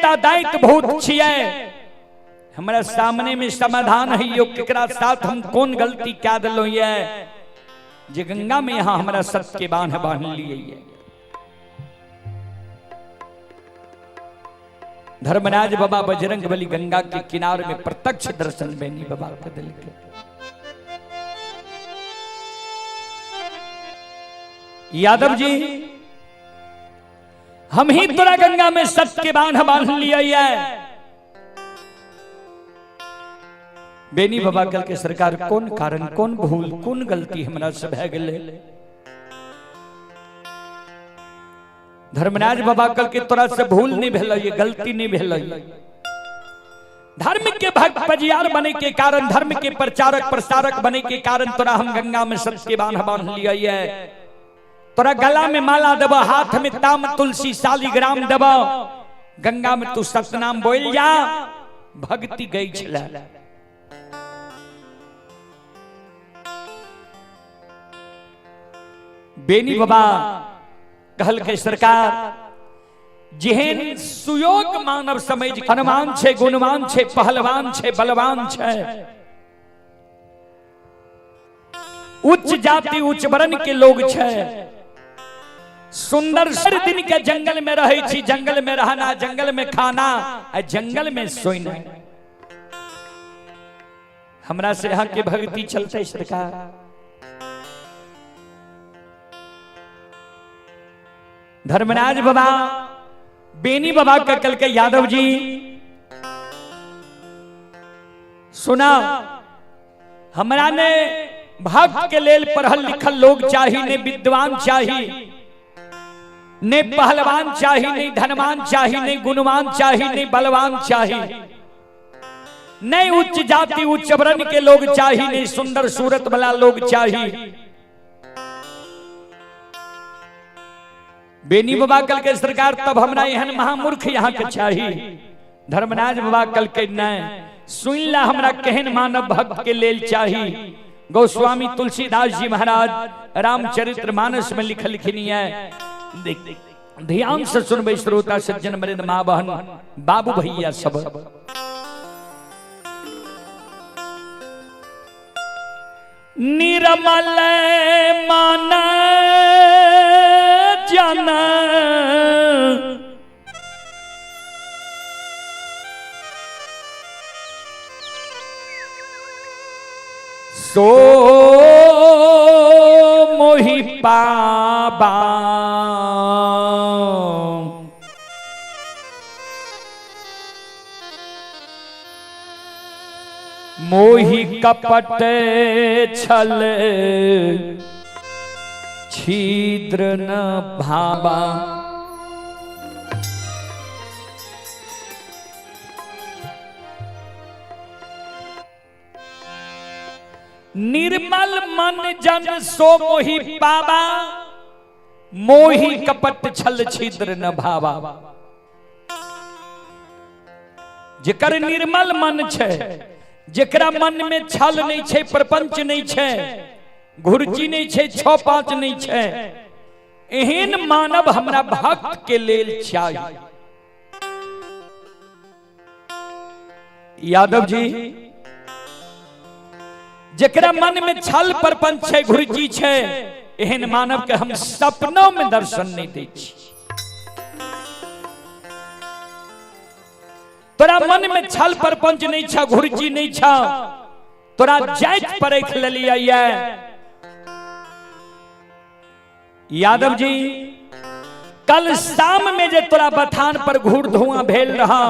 देवता दैत्य भूत छियै। हमरा सामने में समाधान है यो, केकरा साथ हम कोन गलती क्या दिलो ये जे गंगा में यहाँ हमरा सत्य के बांध बांध लिए ये। धर्मराज बाबा बजरंग बली गंगा के किनारे में प्रत्यक्ष दर्शन बेनी बाबा के दिल के। यादव जी हम ही तोरा गंगा में सत्य के बांध बांध लिया है। बेनी बाबा कल के सरकार कौन कारण कौन भूल कौन गलती हमरा से भय गेलै। धर्मराज बाबा कल के तोरा से भूल नहीं भेलै, ये गलती नहीं भेलै। धर्म के भक्त पजियार बने के कारण, धर्म के प्रचारक प्रसारक बने के कारण तोरा हम गंगा में सत्य के बांध बांध लिया है। तोरा गला में माला देबो, हाथ में ताम तुलसी शालिग्राम देबो, गंगा में तू सतनाम बोल जा, भक्ति गई छला। बेनी बाबा कहल के सरकार जेहन सुयोग मानव समझ हनुमान छे, गुणवान छे, पहलवान छे, बलवान छे, उच्च जाति उच्च वर्ण के लोग छे, सुंदर हर दिन के जंगल में रहे छी, जंगल में रहना, जंगल में खाना, जंगल में सोना। हमरा से यहाँ के भक्ति चलते सरकार। धर्मराज बाबा बेनी बाबा का कल के यादव जी सुना, हमरा ने भक्त के लेल पढ़ल लिखल लोग चाही, ने विद्वान चाही, ने पहलवान चाही, ने धनवान चाही, ने गुणवान चाही, ने बलवान चाही, ने उच्च जाति उच्च वर्ण के लोग चाही, ने सुंदर सूरत वाला लोग चाही। बेनी बाबा कल के सरकार तब हमरा एहन महामूर्ख यहाँ के चाही। धर्मराज बाबा कल के नहीं सुन ला, हमरा केहन मानव भक्त के लेल चाही। गोस्वामी तुलसीदास जी महाराज रामचरित्र मानस में लिखल है, ध्यान से सुनबे श्रोता सज्जन मरिद माँ बहन बाबू भैया सब। निर्मल मन जन सो मोहि पाबा, मोहि कपट छल छिद्र न भाबा। निर्मल मन जन सो मोहि पाबा, मोहि कपट छल छिद्र न भावा। जेकर निर्मल मन छे, जेकरा मन में छल नहीं छे, प्रपंच नहीं छे, घुर्ची नहीं छे, छो पांच नहीं छे, एहन मानव हमरा भक्त के लेल चाहिए। यादव जी जेकरा मन में छल प्रपंच छे, घुर्ची छे, एहन मानव के हम सपनों में दर्शन नहीं दै छी। तोरा मन में छल प्रपंच नहीं छा, घुर्ची नहीं छा, तोरा जाति परख लेलियै। यादव जी कल शाम में जे तोरा बथान पर घूर धुआं भेल रहा,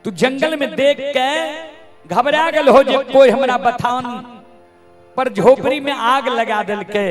तू जंगल में देख के घबरा गल हो जे कोई हमरा बथान पर झोपड़ी में आग लगा दिल के।